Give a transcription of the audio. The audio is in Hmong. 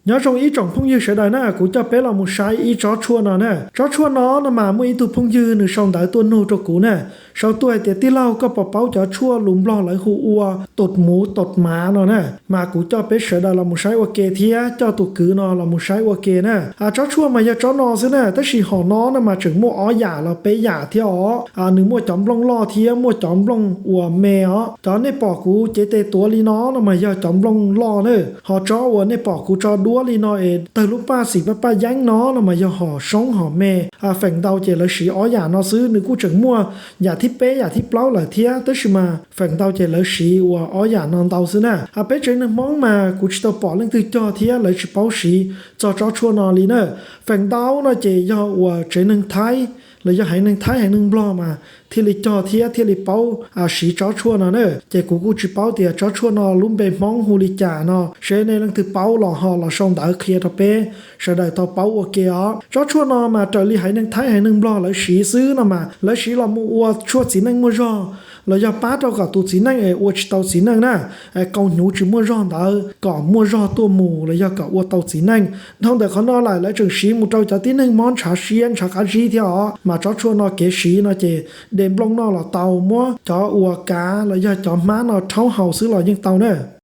Nyob zoo ib tsoom phooj ywg sawv daws na, kuv coj peb los mus saib ib tsob tshuaj no na. Tsob tshuaj no no mas muaj ib tug phooj ywg nws sau ntawv tuaj nug rau kuv na, sau tuaj hais tias tij laug, koj puas paub cov tshuaj lus Nplog lawv hu ua tột mũ tột má no na. Mas kuv coj peb sawv daws los mus saib ua ke thiab coj tus kwv no los mus saib ua ke na. Tsob tshuaj mas yog tsob no xwb na, tab sis hom no no mas tseem muaj ob yam los peb yam thiab os. Nws muaj cov nplooj loj thiab muaj cov nplooj uas me os. Cov nej pom kuv cev tes tuav li no no mas yog cov nplooj loj na, ho tsob uas nej pom kuv tso duab li no es tawg lub paj xim paj paj yeeb no no mas yog hom soob hom me. Feem ntau ces lawv siv ob yam no xwb, nws kuj tseem muaj yam thib peb yam thib plaub lawm thiab, tab sis mas feem ntau ces lawv siv uas ob yam no ntau xwb na. Peb tsev neeg Hmoob mas kuv tsis tau pom leej twg cog thiab lawv tsis paub siv txog tsob tshuaj no li na. Feem ntau no ces yog uas tsev neeg Thaib los yog haiv neeg Thaib haiv neeg Nplog mas thiaj li cog thiab thiaj li paub siv tsob tshuaj no na. Ces kuv kuj tsis paub tias tsob tshuaj no lub npe Hmoob hu li cas no, seb nej leej twg paub los ho los sau ntawv qhia rau peb sawv daws tau paub ua ke os. Tsob tshuaj no mas raws li haiv neeg Thaib haiv neeg Nplog lawv siv xwb no mas lawv siv los mus ua tshuaj txiv neej muaj zog, los yog pab rau kom tus txiv neej es ua tsis tau txiv neej na, qau hnyuv tsis muaj zog ntawd kom muaj zog tuaj mus los yog kom ua tau txiv neej. Dhau ntawm qhov no lawm lawv tseem siv mus rau cov tib neeg mob ntshav siab ntshav qab zib thiab os. Mas tsob tshuaj no kev siv no ces de nplooj noj los tau, muab cov uas kav los yog cov hmab no rhaub haus xwb los yeej tau na.